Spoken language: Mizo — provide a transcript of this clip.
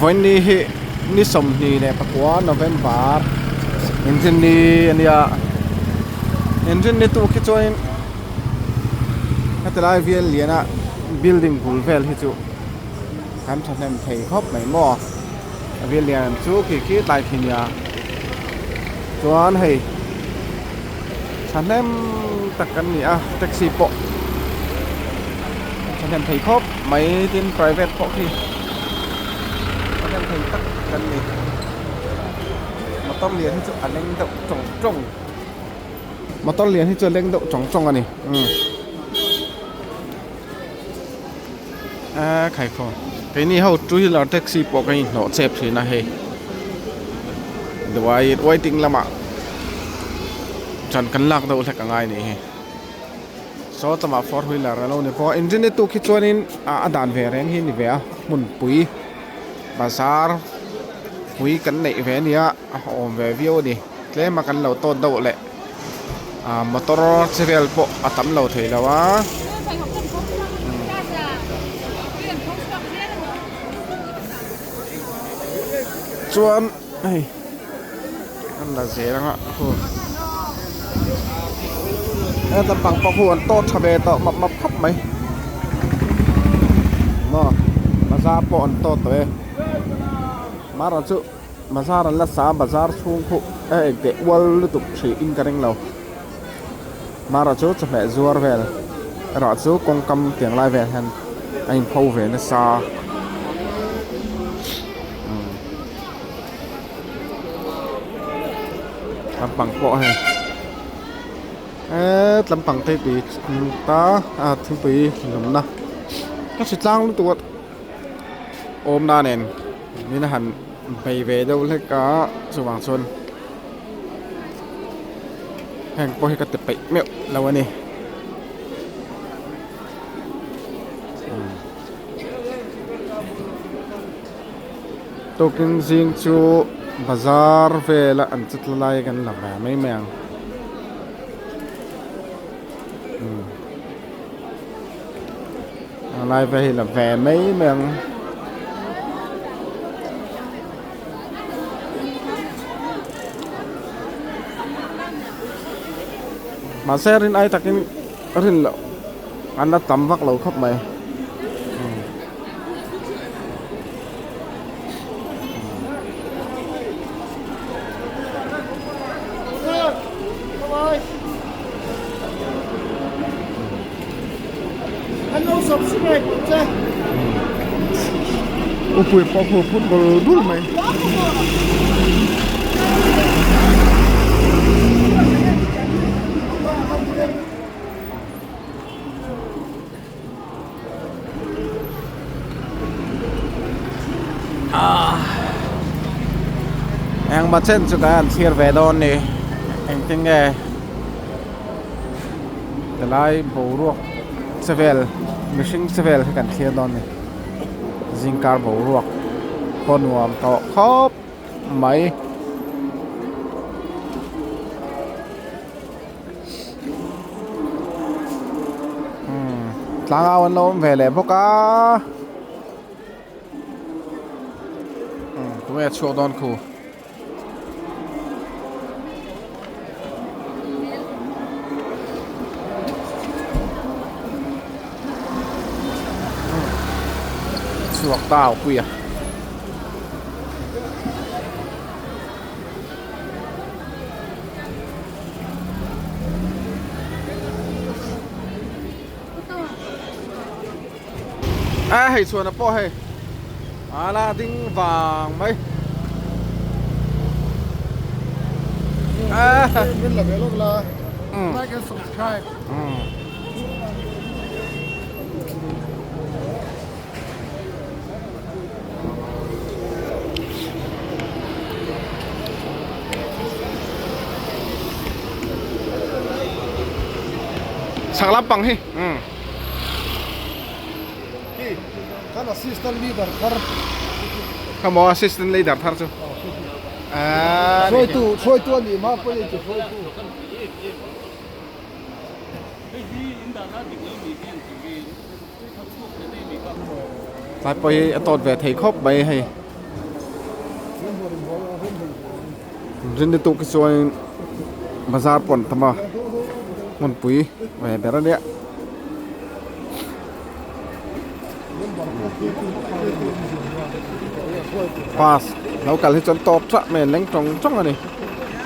Vawiinni hi ni 24 November inrinni a nia inrinni tuk hi chuanin heti lai vel liana building bul vel hi chu kan thahnem thei khawp mai maw a vel lian chu khi khi tlai khi nia chuan hei thahnem tak kan ni a taxi pawh thahnem thei khawp mai tin private pawh khi thahnem thei tak kan ni motor lian hi chu a leng deuh tawng tawng motor lian hi chu a leng deuh tawng tawng a ni umm a khaikhaw keini ho two wheeler taxi pawh kan inhnawh chep thin a hei duai waiting lamah ṭan kan lak deuh hlek a ngai nih hi saw lamah four wheeler a lo ni bawk a engine tuk hi chuanin ah a dan ve reng hi a ni ve a hmunpui bazar pui kan neih ve a nia a awm ve viau a ni tlem a kan lo tawt deuh leh ah motor che vel pawh a tam lo thei lo a. Chuan hei an la zel anga khu heta pangpar khu an tawt tha ve tawh map map khawp mai maw bazar pawh an tawt tawh e marawh chu bazar an la sa a bazar chhung khu a engteh ual lutuk hrih in ka ring lo marawh chu chawhmeh zuar vel erawh chu kawngkam tiang lai vel hian a inpho ve nasa. Lampang pawh hei heee lampang te tui ta a thingpui lumna ka hre tlang lutuk a awmna nen min han bei ve deuh hlek a chuvang chuan heng pawh hi ka ti peih meuh lo a ni. Tukin zing chu bazar vela an che tla lai kan la ve mai mai ang umm a lai vel hi la ve mai mai ang. Mahse rin ai takin rin loh an la tam vak lo khawp mai. Upui pawh khu phut bul bul mai. Engmah chen chu kan han thlir ve dawn ni engtin nge helai boruak che vel mihring che vel hi kan thlir dawn ni zingkar boruak khaw nuam tawh khawp mai. Tlangau an lo awm ve leh bawk a tunge a chhuak dawn khu chhuak ta a pui a. A hei chhuan a pawh hei a la ding vang mai a min la ve lawk la like and subscribe Chhak lampang hi Kan assistant leader thar Kha maw assistant leader thar chu Hruaitu hruaitu a nih hma pawh i ti hruaitu. Tlai pawh hi a tawt ve thei khawp mai hei. Rinni tuk hi chuanin bazar pawn tam a hmunpui ve ber a nia. Bus lo kal hi chuan tawp tah mai a leng tawng tawng a ni.